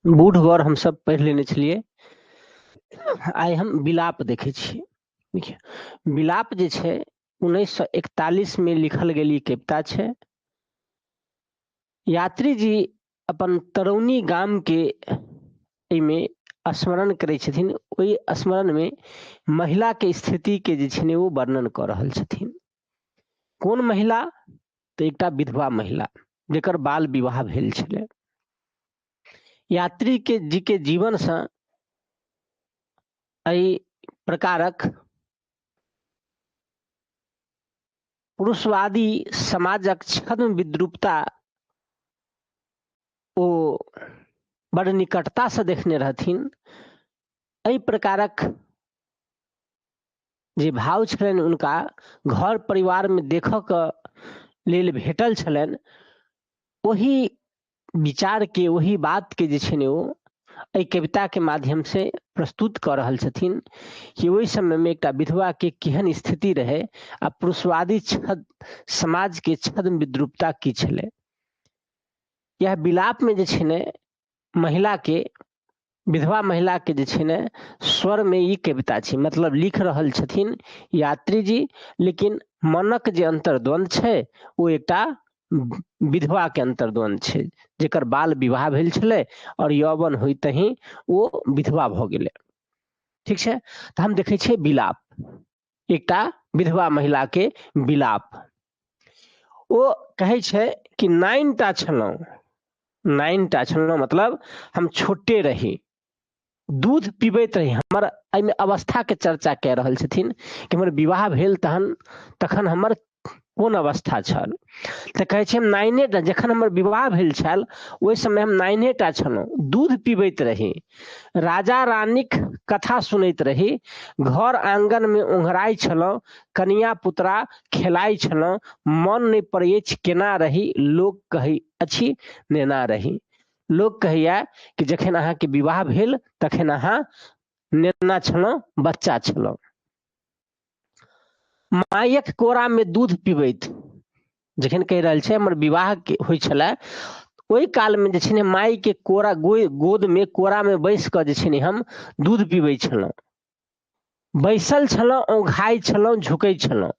बूढ़ बर हमसभ पढ़ि लेने छलियै। आइ हम विलाप देखै छियै। देखियौ, विलाप जे छै 1941मे लिखल गेल ई कविता छै। यात्री जी अपन तरौनी गामके एहिमे स्मरण करै छथिन। ओहि स्मरणमे महिलाके स्थितिके जे छै ने ओ वर्णन कऽ रहल छथिन। कोन महिला? तऽ एकटा विधवा महिला जकर बाल विवाह भेल छलै। यात्री के जी के जीवनसँ एहि प्रकारक पुरुषवादी समाजक छद्म विद्रूपता ओ बड़ निकटतासँ देखने रहथिन। एहि प्रकारक जे भाव छलनि हुनका घर परिवारमे देखऽके लेल भेटल छलनि, ओहि विचारके ओहि बातके जे छै ने ओ एहि कविताके माध्यमसँ प्रस्तुत कऽ रहल छथिन कि ओहि समयमे एकटा विधवाके केहन स्थिति रहै आ पुरुषवादी छद समाजके छद्म विद्रूपता की छलै। इएह विलापमे जे छै ने महिलाके, विधवा महिलाके जे छै ने स्वरमे ई कविता छै। मतलब लिख रहल छथिन यात्री जी, लेकिन मनक जे अन्तर्द्वन्द्व छै ओ एकटा विधवाके अन्तर्द्वन्द्व छै जकर बाल विवाह भेल छलै आओर यौवन होइतहि ओ विधवा भऽ गेलै। ठीक छै, तऽ हम देखै छियै विलाप, एकटा विधवा महिलाके विलाप। ओ कहै छै कि नाइनटा छलहुँ, नाइनटा छलहुँ मतलब हम छोटे रही, दूध पीबैत रही। हमर एहिमे अवस्थाके चर्चा कए रहल छथिन कि हमर विवाह भेल तहन तखन हमर कोन अवस्था छल। तऽ कहै छै हम नाइनेटा, जखन हमर विवाह भेल छल ओहि समय हम नाइनेटा छलहुँ, दूध पीबैत रही, राजा रानीक कथा सुनैत रही, घर आङ्गनमे ओंघराइ छलहुँ, कनिया पुतरा खेलाइ छलहुँ, मन नहि पड़ै अछि केना रही, लोक कहै अछि नेना रही। लोक कहैया कि जखन अहाँके विवाह भेल तखन अहाँ नेना छलहुँ, बच्चा छलहुँ। मायक कोरामे दूध पिबैत, जखन कहि रहल छै हमर विवाह होइ छलै ओहि कालमे जे छै ने मायके कोरा गोदमे कोरामे बैस कऽ जे छै ने हम दूध पिबै छलहुँ, बैसल छलहुँ, औंघाइ छलहुँ, झुकै छलहुँ।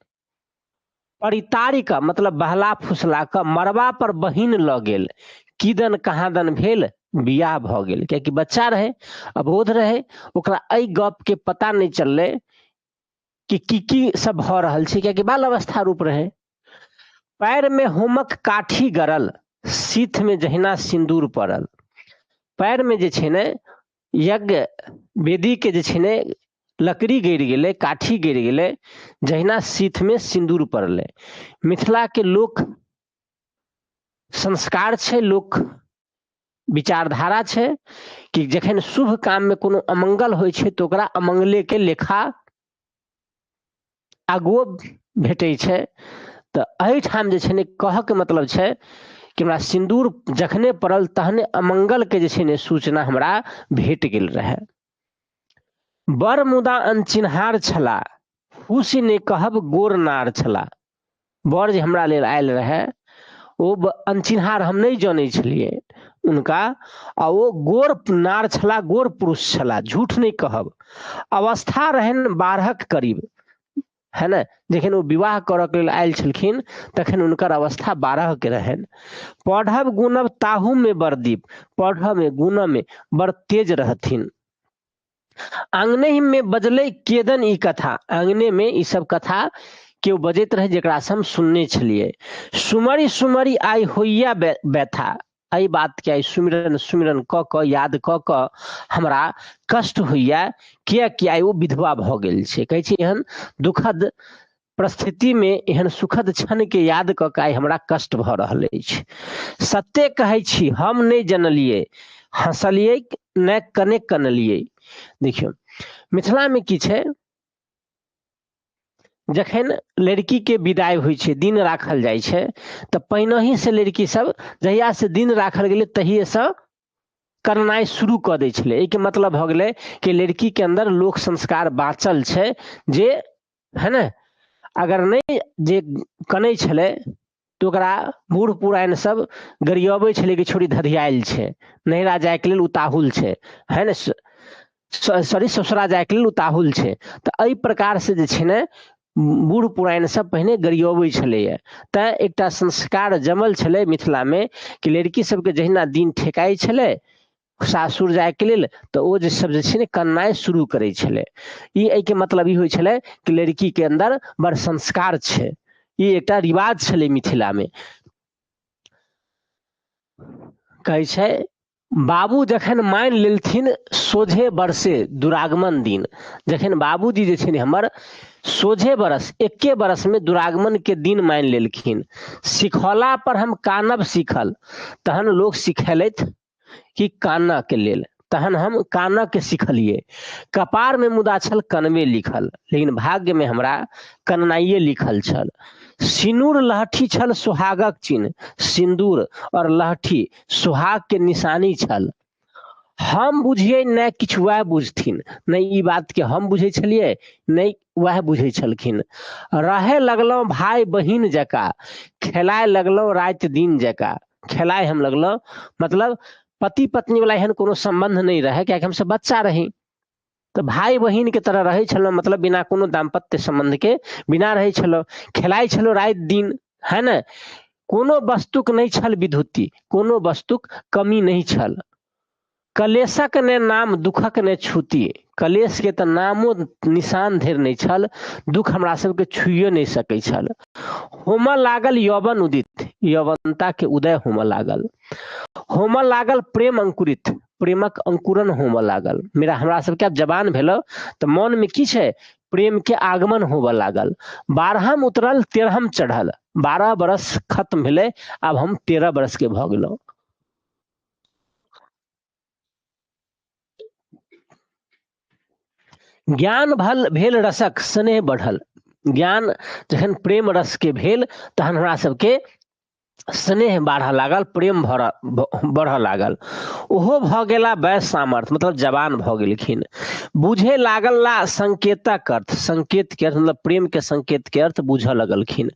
परितारि कऽ मतलब बहला फुसला कऽ मड़बा पर बहिन लऽ गेल, किदन कहाँदन भेल, बियाह भऽ गेल। कियाकि बच्चा रहै, अबोध रहै, ओकरा एहि गपके पता नहि चललै कि की की सब भऽ रहल छै, कियाकि बाल अवस्था रूप रहै। पैरमे होमक काठी गड़ल, सीथमे जहिना सिन्दूर पड़ल। पैरमे जे छै ने यज्ञ वेदीके जे छै ने लकड़ी गड़ि गेलै, काठी गड़ि गेलै, जहिना सीथमे सिन्दूर पड़लै। मिथिलाके लोक संस्कार छै, लोक विचारधारा छै कि जखन शुभ काममे कोनो अमंगल होइ छै तऽ ओकरा अमंगलेके लेखा आगुओ भेटै छै। तऽ एहिठाम जे छै ने कहऽके मतलब छै कि हमरा सिन्दूर जखने पड़ल तहने अमंगलके जे छै ने सूचना हमरा भेट गेल रहए। बड़ मुदा अनचिन्हार छला, फूसि नहि कहब गोर नार छला। बर जे हमरा लेल आयल रहए ओ अनचिन्हार, हम नहि जनै छलियै हुनका, आ ओ गोर नार छला, गोर पुरुष छला, झूठ नहि कहब। अवस्था रहनि 12 करीब, है ने। जखन ओ विवाह करऽके लेल आयल छलखिन तखन हुनकर अवस्था 12 के रहनि। पढ़ब गुनब ताहूमे बड़ दीप, पढ़ऽमे गुनऽमे बड़ तेज रहथिन। आंगनहिमे बजलै केदन ई कथा, आंगनेमे ई सब कथा केओ बजैत रहै जकरा से हम सुनने छलियै। सुमरि सुमरि आइ होइया व्यथा, एहि बातके आइ सुमिरन सुमिरन कऽ कऽ याद कऽ कऽ हमरा कष्ट होइया, किएकि आइ ओ विधवा भऽ गेल छै। कहै छै एहन दुखद परिस्थितिमे एहन सुखद क्षणके याद कऽ कऽ आइ हमरा कष्ट भऽ रहल अछि। सत्ये कहै छी हम नहि जनलियै, हँसलियै नहि कने कनलियै। देखियौ मिथिलामे की छै, जखन लड़कीके विदाइ होइ छै, दिन राखल जाइ छै, तऽ पहिनहिसँ लड़की सब जहियासँ दिन राखल गेलै तहिएसँ करनाइ शुरू कऽ दै छलै। एहिके मतलब भऽ गेलै कि लड़कीके अन्दर लोक संस्कार बाँचल छै जे, है ने, अगर नहि जे कनै छलै तऽ तऽ ओकरा बूढ़ पुरान सब गरियबै छलै कि छोरी धधियायल छै, नैहरा जाइके लेल उताहुल छै, है ने, सॉरी ससुरा जाइके लेल उताहुल छै। तऽ एहि प्रकारसँ जे छै ने बूढ़ पुरान सब पहिने गरियबै छलैए। तैँ एकटा संस्कार जमल छलै मिथिलामे कि लड़की सबके जहिना दिन ठेकाइ छलै सासुर जाइके लेल, तऽ ओ जे सब जे छै ने कननाइ शुरू करै छलै। ई एहिके मतलब ई होइ छलै कि लड़कीके अन्दर बड़ संस्कार छै। ई एकटा रिवाज छलै मिथिलामे। कहै छै बाबू जखन मानि लेलथिन सोझे बरसे दुरागमन दिन, जखन बाबूजी जे छै ने हमर सोझे बरस एके बरसमे दुरागमनके दिन मानि लेलखिन, सिखौला पर हम कानब सीखल, तहन लोक सिखेलथि कि कानऽके लेल, तहन हम कानऽके सिखलियै। कपारमे मुदा छल कनबे लिखल, लेकिन भाग्यमे हमरा कननाइए लिखल छल। सिनूर लहठी छल सुहागक चिन्ह, सिन्दूर आओर लहठी सुहागके निशानी छल। हम बुझियै नहि किछु वएह बुझथिन, नहि ई बातके हम बुझै छलियै, नहि वएह बुझै छलखिन। रहै लगलहुँ भाय बहिन जकाँ, खेलाय लगलहुँ राति दिन जकाँ। खेलाय हम लगलहुँ, मतलब पति पत्नीवला एहन कोनो सम्बन्ध नहि रहै, कियाकि हमसब बच्चा रही, तऽ भाय बहिनके तरह रहै छलहुँ, मतलब बिना कोनो दाम्पत्य सम्बन्धके बिना रहै छलहुँ, खेलाइ छलहुँ राति दिन, है ने। कोनो वस्तुक नहि छल विधुति, कोनो वस्तुक कमी नहि छल। कलेशक ने नाम दुखक ने छूति, कलेशके तऽ नामो निशान धरि नहि छल, दुख हमरा सबके छुइयो नहि सकै छल। होमऽ लागल यौवन उदित, यौवनताके उदय होमऽ लागल। होमऽ लागल प्रेम अंकुरित, प्रेमक अंकुरन होमऽ लागल। मेरा हमरा सबके आब जवान भेलहुँ तऽ मोनमे की छै, प्रेमके आगमन होबऽ लागल। 12हम उतरल 13हम चढ़ल, 12 बरस खत्म भेलै, आब हम 13 बरसके भऽ गेलहुँ। ज्ञान भल भेल रसक स्नेह बढ़ल, ज्ञान जखन प्रेम रसके भेल तहन हमरा सबके स्नेह बढ़ऽ लागल, प्रेम बढ़ऽ लागल। ओहो भऽ गेला वयस सामर्थ्य, मतलब जवान भऽ गेलखिन। बुझे लागल ला संकेतक अर्थ, संकेतके अर्थ मतलब प्रेमके संकेतके अर्थ बुझऽ लगलखिन।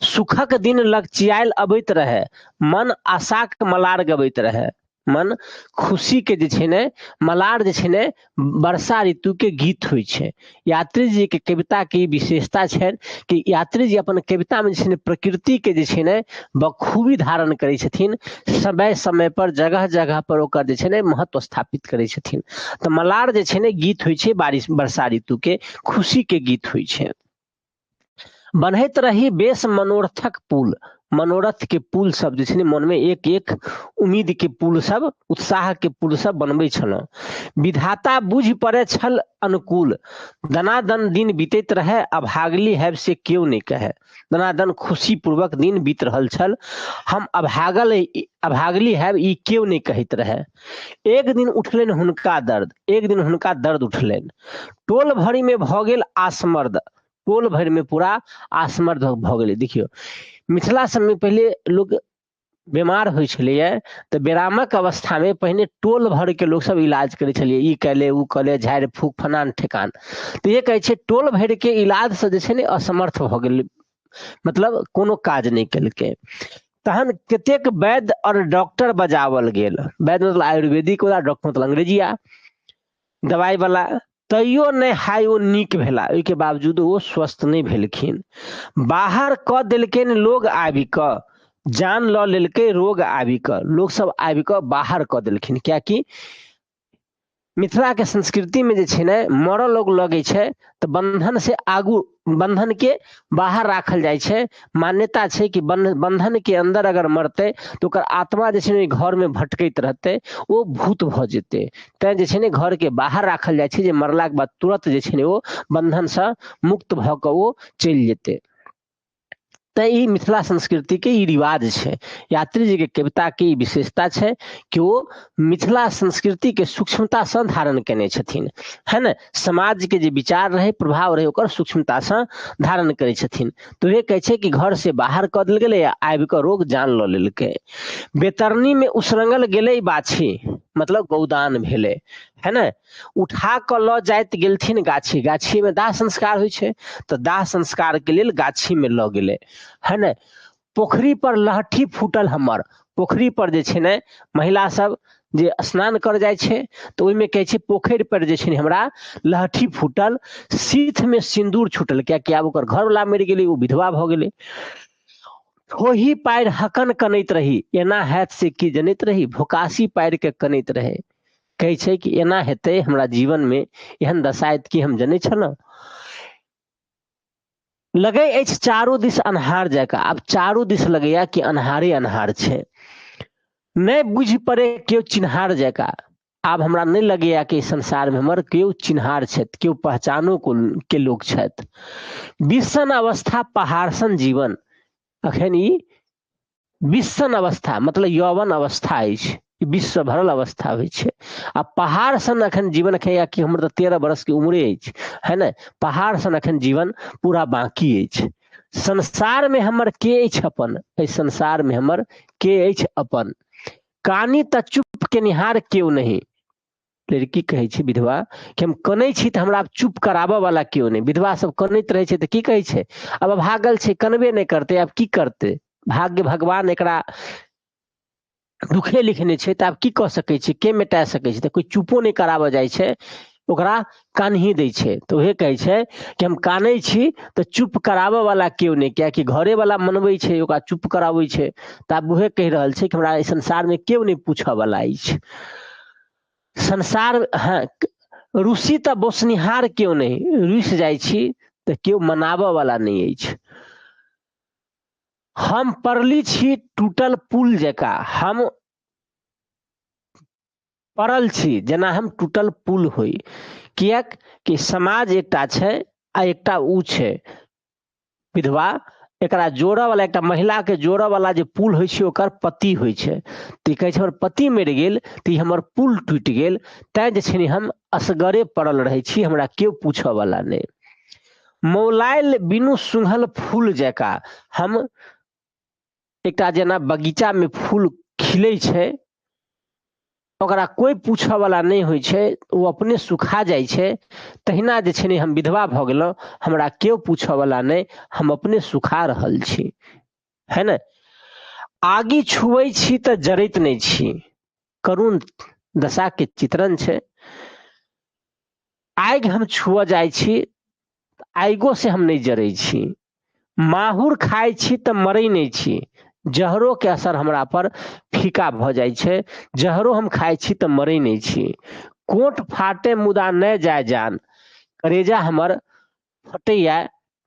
सुखक दिन लगचियायल अबैत रहै, मन आशाक मलार गबैत रहै। मन खुशीके जे छै ने मलार जे छै ने वर्षा ऋतुके गीत होइ छै। यात्री जीके कविताके ई विशेषता छनि कि यात्री जी अपन कवितामे जे छै ने प्रकृतिके जे छै ने बखूबी धारण करै छथिन, समय समय पर जगह जगह पर ओकर जे छै ने महत्व स्थापित करै छथिन। तऽ मलार जे छै ने गीत होइ छै बारिश वर्षा ऋतुके खुशीके गीत होइ छै। बन्हैत रही बेस मनोरथक पुल, मनोरथके पुल सब जे छै ने मनमे एक एक उम्मीदके पुल सब, उत्साहके पुल सब बनबै छलहुँ। विधाता बुझि पड़ै छल अनुकूल, दनादन दिन बीतैत रहै, अभागली हैब से केओ नहि कहै। दनादन खुशीपूर्वक दिन बीत रहल छल, हम अभागली हैब ई केओ नहि कहैत रहै। एक दिन उठलनि हुनका दर्द, एक दिन हुनका दर्द उठलनि, टोल भरिमे भऽ गेल आसमर्द, टोल भरिमे पूरा आसमर्द भऽ गेलै। देखियौ मिथिला सबमे पहिले लोक बीमार होइ छलैए तऽ बेरामक अवस्थामे पहिने टोल भरिके लोकसब इलाज करै छलियै, ई कए ले ओ कए ले, झाड़ि फूक फलान ठेकान। तऽ इएह कहै छै टोल भरिके इलाजसँ जे छै ने असमर्थ भऽ गेलै, मतलब कोनो काज नहि केलकै। तहन कतेक वैद्य आओर डॉक्टर बजाओल गेल, वैद्य मतलब आयुर्वेदिक वला, डॉक्टर मतलब अंग्रेजिया दवाइवला, तैयो नहि हाय ओ नीक भेला, ओहिके बावजूदो ओ स्वस्थ नहि भेलखिन। बाहर कऽ देलकनि लोग आबिकऽ, जान लऽ लेलकै रोग आबिकऽ, लोकसब आबिकऽ बाहर कऽ देलखिन। किएकि मिथिलाके संस्कृतिमे जे छै ने मरऽ लोग लगै छै तऽ बन्धन से आगू बन्धनके बाहर राखल जाइ छै। मान्यता छै कि बन्धनके अन्दर अगर मरतै तऽ ओकर आत्मा जे छै ने घरमे भटकैत रहतै, ओ भूत भऽ जेतै। तैँ जे छै ने घरके बाहर राखल जाइ छै जे मरलाके बाद तुरन्त जे छै ने ओ बन्धनसँ मुक्त भऽ कऽ ओ चलि जेतै। तैँ ई मिथिला संस्कृतिके ई रिवाज छै। यात्री जीके कविताके ई विशेषता छै कि ओ मिथिला संस्कृतिके सूक्ष्मतासँ धारण केने छथिन, है ने। समाजके जे विचार रहै, प्रभाव रहै, ओकर सूक्ष्मतासँ धारण करै छथिन। तऽ उएह कहै छै कि घरसँ बाहर कऽ देल गेलै आ आबि कऽ रोग जान लऽ लेलकै। बेतरनीमे उसरङ्गल गेलै बाछी, मतलब गौदान भेलै, है ने। उठा कऽ लऽ जाइत गेलथिन गाछी, गाछीमे दाह संस्कार होइ छै तऽ दाह संस्कारके लेल गाछीमे लऽ गेलै, है ने। पोखरि पर लहठी फूटल हमर। पोखरि पर जे छै ने महिला सब जे स्नान कर जाइ छै तऽ ओहिमे कहै छै पोखरि पर जे छै ने हमरा लहठी फूटल, सीथमे सिन्दूर छूटल, कियाकि आब ओकर घरवला मरि गेलै, ओ विधवा भऽ गेलै। ठोही पारि हकन कनैत रही, एना हैत से की जनैत रही, भोकासी पारि के कनैत रहे। कहै छै कि एना हेतै हमरा जीवनमे, एहन दशा आयत की हम जनै छलहुँ। लगै अछि चारू दिस अन्हार जकाँ, आब चारू दिस लगैया कि अन्हारे अन्हार छै। नहि बुझि पड़े केओ चिन्हार जकाँ, आब हमरा नहि लगैया कि संसारमे हमर केओ चिन्हार छथि, केओ पहचानो के लोक छथि। विषम अवस्था पहाड़ सन जीवन, अखन ई विषम अवस्था मतलब यौवन अवस्था अछि, ई विषसँ भरल अवस्था होइ छै। आ पहाड़ सन अखन जीवन अखन कि हमर तऽ 13 बरसके उम्रे अछि, है ने, पहाड़ सन अखन जीवन पूरा बाँकी अछि। संसारमे हमर के अछि अपन, एहि संसारमे हमर के अछि अपन। कानी तऽ चुप केनिहार केओ नहि। लड़की कहै छै विधवा कि हम कनै छी तऽ हमरा आब चुप कराबऽ वाला केओ नहि। विधवा सब कनैत रहै छै तऽ की कहै छै, आब अभागल छै, कनबे नहि करतै, आब की करतै, भाग्य भगवान एकरा दुखे लिखने छै, तऽ आब की कऽ सकै छी, के मेटा सकै छै। तऽ कोइ चुपो नहि कराबऽ जाइ छै, ओकरा कानही दै छै। तऽ उहे कहै छै कि हम कानै छी तऽ चुप कराबऽ वाला केओ नहि, कियाकि घरेवला मनबै छै, ओकरा चुप कराबै छै। तऽ आब उहे कहि रहल छै कि हमरा एहि संसारमे केओ नहि पूछऽ वाला अछि। संसार, हँ, रुसी तऽ बोसनिहार केओ नहि, रुसि जाइ छी तऽ केओ मनाबऽ वाला नहि अछि। हम पड़ली छी टूटल पुल जकाँ, हम पड़ल छी जेना हम टूटल पुल होइ। किएक कि समाज एकटा छै आ एकटा ऊ छै विधवा, एकरा जोड़ऽ वाला, एकटा महिला के जोड़ऽ वाला जे पुल होइ छै ओकर पति होइ छै। तऽ ई कहै छै हमर पति मरि गेल तऽ ई हमर पुल टूटि गेल, तैं जे छै ने हम असगरे पड़ल रहै छी, हमरा केओ पूछऽ वाला नहि। मौलाइल बिनु सुंघल फूल जकाँ, हम एकटा जेना बगीचा में फूल खिलै छै, ओकरा कोइ पूछऽ वाला नहि होइ छै, ओ अपने सुखा जाइ छै, तहिना जे छै ने हम विधवा भऽ गेलहुँ, हमरा केओ पूछऽ वाला नहि, हम अपने सुखा रहल छी, है ने। आगि छुबै छी तऽ जरैत नहि छी, करुण दशा के चित्रण छै। आगि हम छुअ जाइ छी, आगिओ से हम नहि जरै छी। माहुर खाइ छी तऽ मरै नहि छी, जहरोके असर हमरा पर फीका भऽ जाइ छै, जहरो हम खाइ छी तऽ मरै नहि छी। कोट फाटे मुदा नहि जाय जान, करेजा हमर फटैया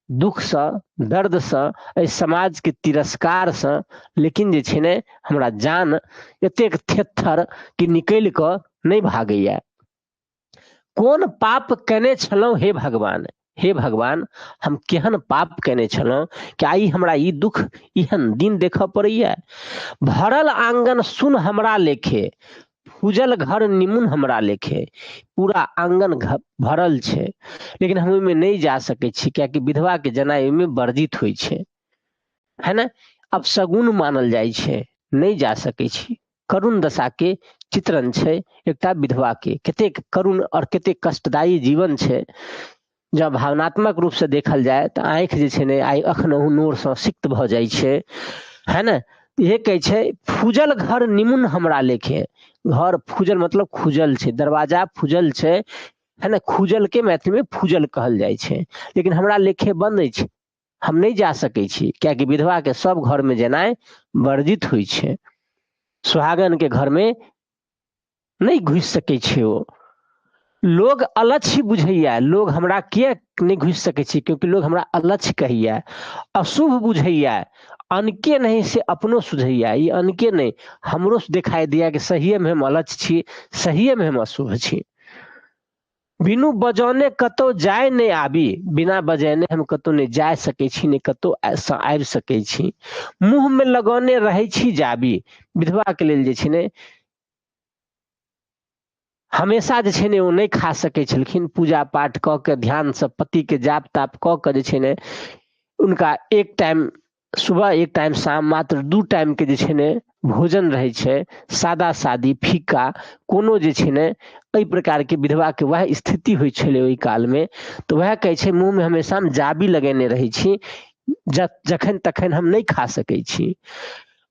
दुःखसँ, दर्दसँ, एहि समाजके तिरस्कारसँ, लेकिन जे छै ने हमरा जान एतेक थेत्थर कि निकलि कऽ नहि भागैया। कोन पाप केने छलहुँ हे भगवान, हे भगवान हम केहन पाप केने छलहुँ कि आइ हमरा ई दुख एहन दिन देखऽ पड़ैया। भरल आंगन सुन हमरा लेखे, फूजल घर निमुन हमरा लेखे। पूरा आंगन भरल छै लेकिन हम ओहिमे नहि जा सकै छी, कियाकि विधवाके जेनाइ ओहिमे वर्जित होइ छै, है ने, अपशगुन मानल जाइ छै, नहि जा सकै छी। करुण दशाके चित्रण छै एकटा विधवाके, कतेक करुण आओर कतेक कष्टदायी जीवन छै। जँ भावनात्मक रूपसँ देखल जाय तऽ आँखि जे छै ने आइ एखनहु नोरसँ सिक्त भऽ जाइ छै, है ने। इहे कहै छै फूजल घर निमुन हमरा लेखे, घर फूजल मतलब खुजल छै, दरवाजा फूजल छै, है ने, खुजलके मैथिलीमे फूजल कहल जाइ छै, लेकिन हमरा लेखे बन्द अछि, हम नहि जा सकै छी, कियाकि विधवाके सब घरमे जेनाइ वर्जित होइ छै, सुहागनके घरमे नहि घुसि सकै छै ओ। लोग अलक्ष्य बुझैया, लोग हमरा किया नहि घुसि सकै छी, क्योंकि लोग हमरा अलक्ष्य कहैया, अशुभ बुझैया, अनके नहीं से अपनो सुझैया, ई अनके नहीं हमरो देखाई दिया कि सहिए में हम अलक्ष्य छी, सहिए में हम अशुभ छी। बिनु बजौने कतौ जाय नहि आबी, बिना बजेने हम कतौ नहि जा सकै छी, नहि कतौ सँ आबि सकै छी। मुँह में लगौने रहै छी जाबी, विधवा के लेल जे छै ने हमेशा जे छै ने ओ नहि खा सकै छलखिन, पूजा पाठ कऽ के ध्यानसँ पतिके जाप ताप कऽ के जे छै ने हुनका एक टाइम सुबह एक टाइम शाम मात्र 2 टाइमके जे छै ने भोजन रहै छै, सादा सादी फीका, कोनो जे छै ने एहि प्रकारके विधवाके वएह स्थिति होइ छलै ओहि कालमे। तऽ वएह कहै छै मुँहमे हमेशा हम जाबी लगेने रहै छी, जखन तखन हम नहि खा सकै छी।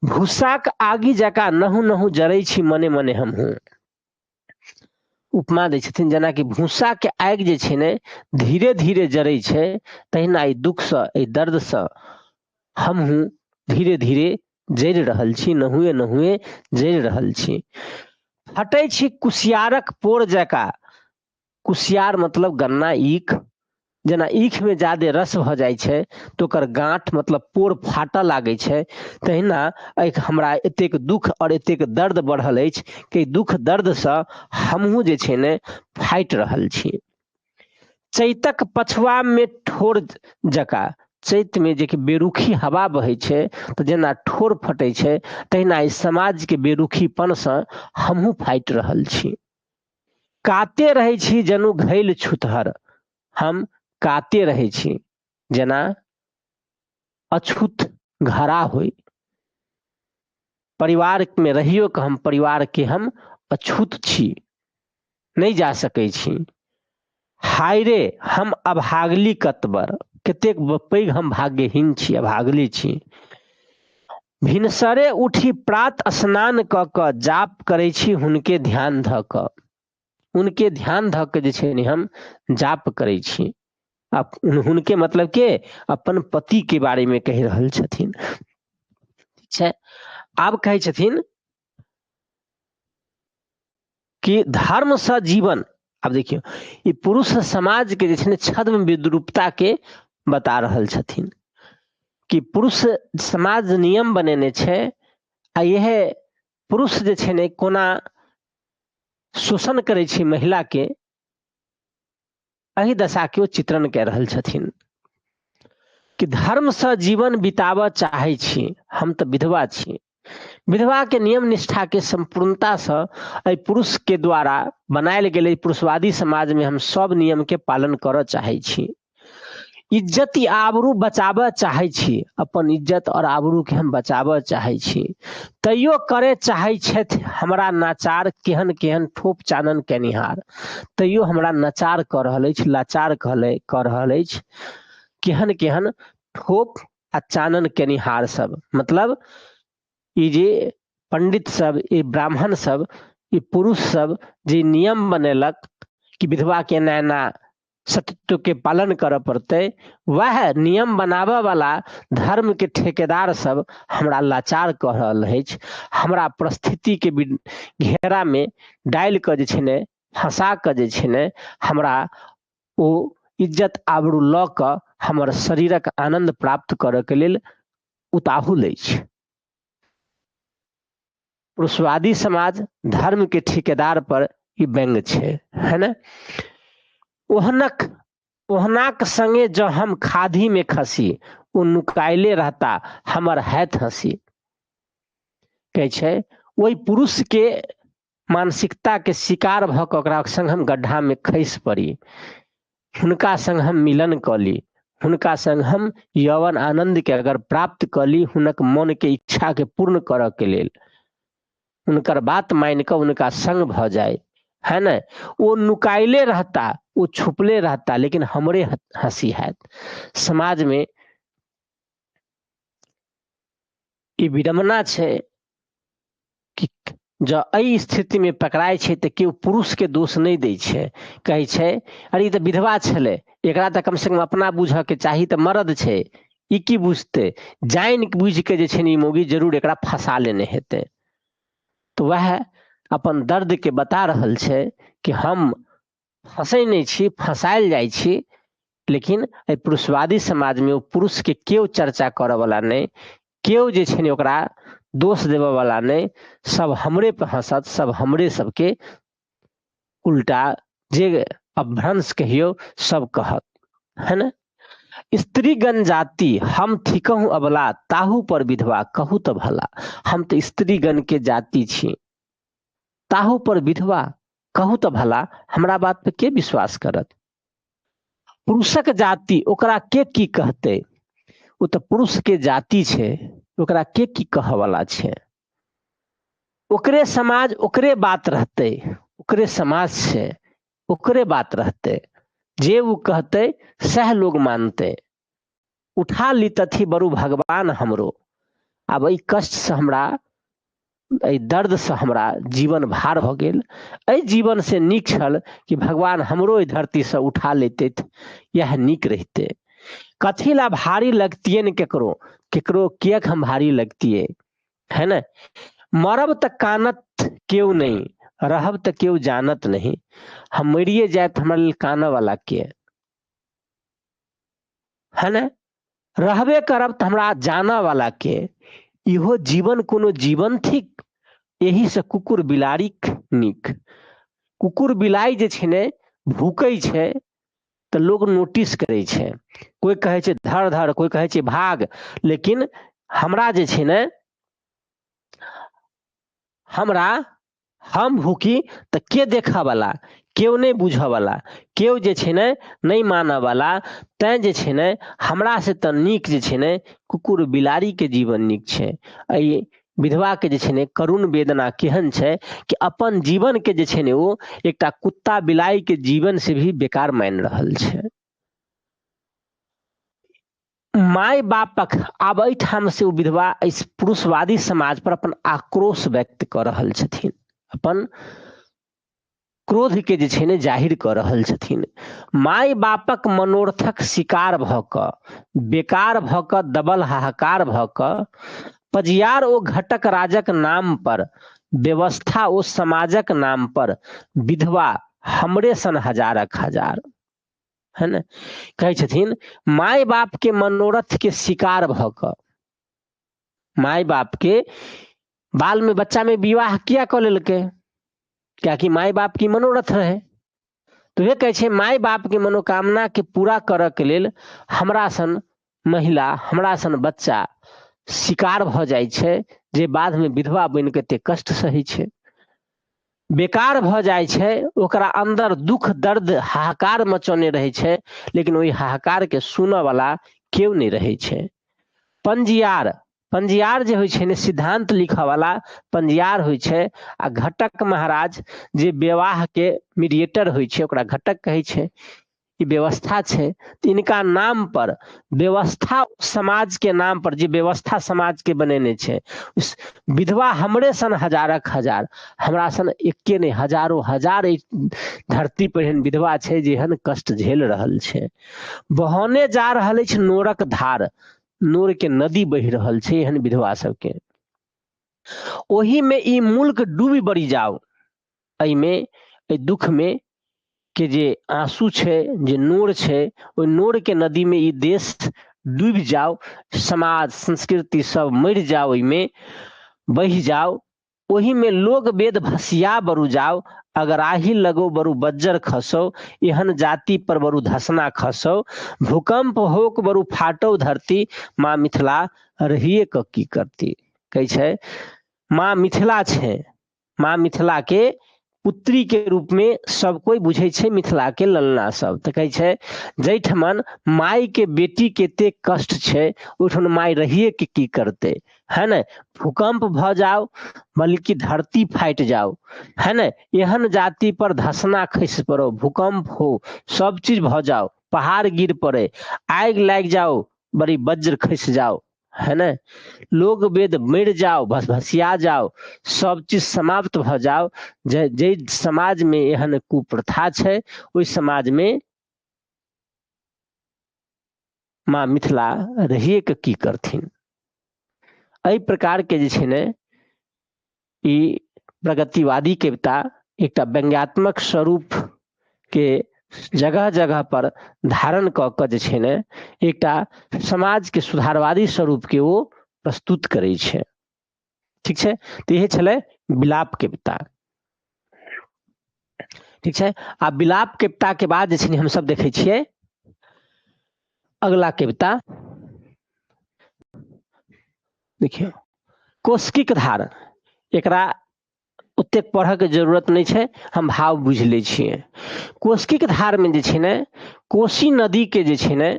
भूसाक आगि जकाँ नहु नहु जरै छी मने मने हमहूँ। उपमा दै छथिन जेनाकि भूसाके आगि जे छै ने धीरे धीरे जरै छै, तहिना एहि दुःखसँ, एहि दर्दसँ हमहूँ धीरे धीरे जरि रहल छी, नहुए नहुए जरि रहल छी। फटै छी कुसियारक पोर जकाँ। कुसियार मतलब गन्ना, ईख। जेना ईखमे जादे रस भऽ जाइ छै तऽ ओकर गाँठ मतलब पोर फाटऽ लागै छै, तहिना एहि हमरा एतेक दुःख आओर एतेक दर्द बढ़ल अछि कि दुःख दर्दसँ हमहूँ जे छै ने फाटि रहल छी। चैतक पछुआमे ठोर जकाँ, चैतमे जे कि बेरुखी हवा बहै छै तऽ जेना ठोर फटै छै, तहिना एहि समाजके बेरुखीपनसँ हमहूँ फाटि रहल छी। काते रहै छी जनु घैल छुतहर, हम काते रहै छी जेना अछूत घड़ा होइ। परिवारमे रहियो कऽ हम परिवारके हम अछूत छी, नहि जा सकै छी। हाय रे हम अभागली कतबर, कतेक पैघ हम भाग्यहीन छी, अभागली छी। भिनसरे उठि प्रात स्नान कऽ कऽ जाप करै छी हुनके ध्यान धऽ कऽ, हुनके ध्यान धऽ कऽ जे छै ने हम जाप करै छी। आ हुनके मतलब के अपन पति के बारे मे कहि रहल छथिन। ठीक छै, आब कहै छथिन कि धर्मसँ जीवन, आब देखियौ ई पुरुष समाज के जे छै ने छद्म विद्रूपता के बता रहल छथिन कि पुरुष समाज नियम बनेने छै आ इएह पुरुष जे छै ने कोना शोषण करै छै महिलाके, एहि दशाके ओ चित्रण कए रहल छथिन कि धर्मसँ जीवन बिताबऽ चाहै छी, हम तऽ विधवा छी। विधवाके नियम निष्ठाके सम्पूर्णतासँ एहि पुरुषके द्वारा बनायल गेल एहि पुरुषवादी समाजमे हम सब नियमके पालन करऽ चाहै छी। इज्जत आबरू बचाबऽ चाहै छी, अपन इज्जत आओर आबरूके हम बचाबऽ चाहै छी, तैयो करे चाहै छथि हमरा नाचार केहन केहन ठोप चानन केनिहार। तैयो हमरा नचार कऽ रहल अछि, लाचार कऽ रहल अछि केहन केहन ठोप आ चानन केनिहार सब। मतलब ई जे पंडित सब, ई ब्राह्मण सब, ई पुरुष सब जे नियम बनेलक कि विधवा के एना एना सतीत्व के पालन करऽ पड़तै, वएह नियम बनाबऽ वाला धर्म के ठेकेदार सब हमरा लाचार कऽ रहल अछि, हमरा परिस्थिति के घेरा में डालि कऽ जे छै ने फंसा कऽ जे छै ने हमरा ओ इज्जत आबरू लऽ कऽ हमर शरीरक आनंद प्राप्त करऽ के लेल उताहुल अछि। पुरुषवादी समाज धर्म के ठेकेदार पर ई व्यंग्य छै, है ने। ओहनाक संगे जँ हम खाधि में खसी, ओ नुकायले रहता हमर हैत हँसी। कहै छै ओहि पुरुष के मानसिकता के शिकार भऽ कऽ ओकरा संग हम गड्ढा में खसि पड़ी, हुनका संग हम मिलन कऽ ली, हुनका संग हम यौवन आनंद के अगर प्राप्त कऽ ली, हुनक मन के इच्छा के पूर्ण करऽ के लेल हुनकर बात मानि कऽ हुनका संग भऽ जाय, है ने। ओ नुकायले रहता, ओ छुपले रहता, लेकिन हमरे हँसी हैत। समाज में ई विडम्बना छै कि जँ एहि स्थितिमे पकड़ाइ छै तऽ केओ पुरुषके दोष नहि दै छै, कहै छै अरे ई तऽ विधवा छलै, एकरा तऽ कमसँ कम अपना बुझऽके चाही, तऽ मरद छै, ई की बुझतै, जानि बुझिके जे छै ने ई मौगी जरूर एकरा फँसा लेने हेतै। तऽ वएह अपन दर्दके बता रहल छै कि हम फँसै नहि छी, फँसायल जाइ छी, लेकिन एहि पुरुषवादी समाजमे ओ पुरुषके केओ चर्चा करऽवला नहि, केओ जे छै ने ओकरा दोष देबऽवला नहि, सब हमरे पर हँसत, सब हमरे सबके उल्टा जे अपभ्रंश कहियौ सब कहत, है ने। स्त्रीगण जाति हम थिकहुँ अबला, ताहू पर विधवा कहू तऽ भला। हम तऽ स्त्रीगण के जाति छी, ताहू पर विधवा कहू तऽ भला, हमरा बात पे के विश्वास करत। पुरुषक जाति ओकरा के की कहतै, ओ तऽ पुरुष के जाति छै, ओकरा के की कहऽवला छै। ओकरे समाज ओकरे बात रहतै, ओकरे समाज छै ओकरे बात रहतै, जे ओ कहतै सएह लोग मानतै। उठा लितथि बरु भगवान हमरो। आब एहि कष्टसँ हमरा, एहि दर्दसँ हमरा जीवन भार भऽ गेल। एहि जीवनसँ नीक छल कि भगवान हमरो एहि धरतीसँ उठा लैतथि, इएह नीक रहितै। कथी ला भारी लगतियै ने केकरो, केकरो किएक हम भारी लगतियै, है ने? मरब तऽ कानत केओ नहि, रहब तऽ केओ जानत नहि। हम मरिए जायब तऽ हमरा लेल कानऽवला के, है ने? रहबे करब तऽ हमरा जानऽवला के। इहो जीवन कोनो जीवन थिक? एहिसँ कुकुर बिलाड़िक नीक। कुकुर बिलाइ जे छै ने भूकै छै तऽ लोक नोटिस करै छै, कोइ कहै छै धर धर, कोइ कहै छै भाग, लेकिन हमरा जे छै ने, हमरा हम भूकी तऽ के देखऽवला, केओ नहि बुझऽवला, केओ जे छै ने नहि मानऽवला। तैँ जे छै ने हमरासँ तऽ नीक जे छै ने कुकुर बिलाड़िके जीवन नीक छै। एहि विधवाके जे छै ने करुण वेदना केहन छै कि अपन जीवनके जे छै ने ओ एकटा कुत्ता बिलाइके जीवन से भी बेकार मानि रहल छै। माय बापक आब एहिठाम से ओ विधवा एहि पुरुषवादी समाज पर अपन आक्रोश व्यक्त कऽ रहल छथिन, अपन क्रोधके जे छै ने जाहिर कऽ रहल छथिन। माय बापक मनोरथक शिकार भऽ कऽ, बेकार भऽ कऽ, दबल हाहाकार भऽ कऽ, पजियार ओ घटक राजक नाम पर, व्यवस्था ओ समाजक नाम पर विधवा हमरे सन हजारक हजार, है ने? कहै छथिन माय बापके मनोरथके शिकार भऽ कऽ, माय बापके बाल में बच्चा में विवाह किया कऽ लेलकै? कियाकि माय बाप की मनोरथ रहे। तऽ उहे कहै छै माय बापके मनोकामनाके पूरा करऽके लेल हमरा सन महिला, हमरा सन बच्चा शिकार भऽ जाइ छै, जे बादमे विधवा बनि कऽ एते कष्ट सहै छै, बेकार भऽ जाइ छै, ओकरा अन्दर दुःख दर्द हाहाकार मचौने रहै छै, लेकिन ओहि हाहाकारके सुनऽवला केओ नहि रहै छै। पंजियार, पंजियार जे होइ छै ने सिद्धांत लिखऽवला पंजियार होइ छै, आ घटक महाराज जे विवाहके मीडिएटर होइ छै ओकरा घटक कहै छै। ई व्यवस्था छै, तऽ इनका नाम पर व्यवस्था समाजके नाम पर जे व्यवस्था समाजके बनेने छै, विधवा हमरे सन हजारक हजार, हमरा सन एके नहि हजारो हजार एहि धरती पर एहन विधवा छै जे एहन कष्ट झेल रहल छै। बहने जा रहल अछि नोरक धार, नोरके नदी बहि रहल छै एहन विधवा सबके। ओहिमे ई मुल्क डूबि बरि जाओ, एहिमे एहि दुःखमे के जे आंसू छै, जे नोर छै, ओहि नोरके नदीमे ई देश डूबि जाओ, समाज संस्कृति सब मरि जाओ, ओहिमे बहि जाओ, ओहिमे लोक वेद भसिया बरु जाओ, अगराही लगो बरु बज्जर खसौ, एहन जाति पर बरु धसना खसौ, भूकंप होक बरु फाटौ धरती, माँ मिथिला रहिए कऽ की करती। कहै छै माँ मिथिला छै, माँ मिथिलाके पुत्रीके रूपमे सब कोइ बुझै छै मिथिलाके ललना सब। तऽ कहै छै जाहिठमन मायके बेटीके एतेक कष्ट छै ओहिठमन माय रहिएके की करतै, है ने? भूकंप भऽ जाओ बल्कि धरती फाटि जाओ, है ने? एहन जाति पर धसना खसि पड़ो, भूकंप हो, सब चीज भऽ जाओ, पहाड़ गिर पड़े, आगि लागि जाओ, बड़ी वज्र खसि जाओ, है ने? लोक वेद मरि जाओ, भसिया जाओ, सब चीज समाप्त भऽ जाओ। जे जाहि समाजमे एहन कुप्रथा छै ओहि समाजमे माँ मिथिला रहिए कऽ की करथिन। एहि प्रकारके जे छै ने ई प्रगतिवादी कविता एकटा व्यंग्यात्मक स्वरूपके जगह जगह पर धारण कऽ कऽ जे छै ने एकटा समाजके सुधारवादी स्वरूपके ओ प्रस्तुत करै छै। ठीक छै, तऽ इहे छलै विलाप कविता। ठीक छै, आ विलाप कविताके बाद जे छै ने हमसब देखै छियै अगला कविता। देखियौ कोशकीक धार, एकरा ओतेक पढ़ऽके जरूरत नहि छै, हम भाव बुझि लै छियै। कोशकीक धारमे जे छै ने कोशी नदीके जे छै ने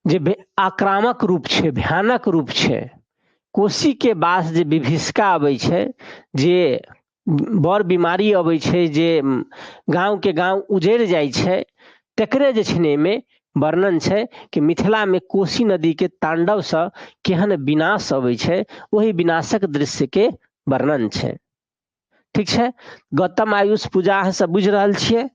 जे आक्रामक रूप छै, भयानक रूप छै, कोशीके बास जे विभीषिका अबै छै, जे बड़ बीमारी अबै छै, जे गाँवके गाँव उजड़ि जाइ छै, तकरे जे छै ने एहिमे वर्णन छै कि मिथिलामे कोशी नदीके तांडवसँ केहन विनाश अबै छै, ओहि विनाशक दृश्यके वर्णन छै। ठीक छै। गौतम आयुष पूजा अहाँ सब बुझि रहल छियै।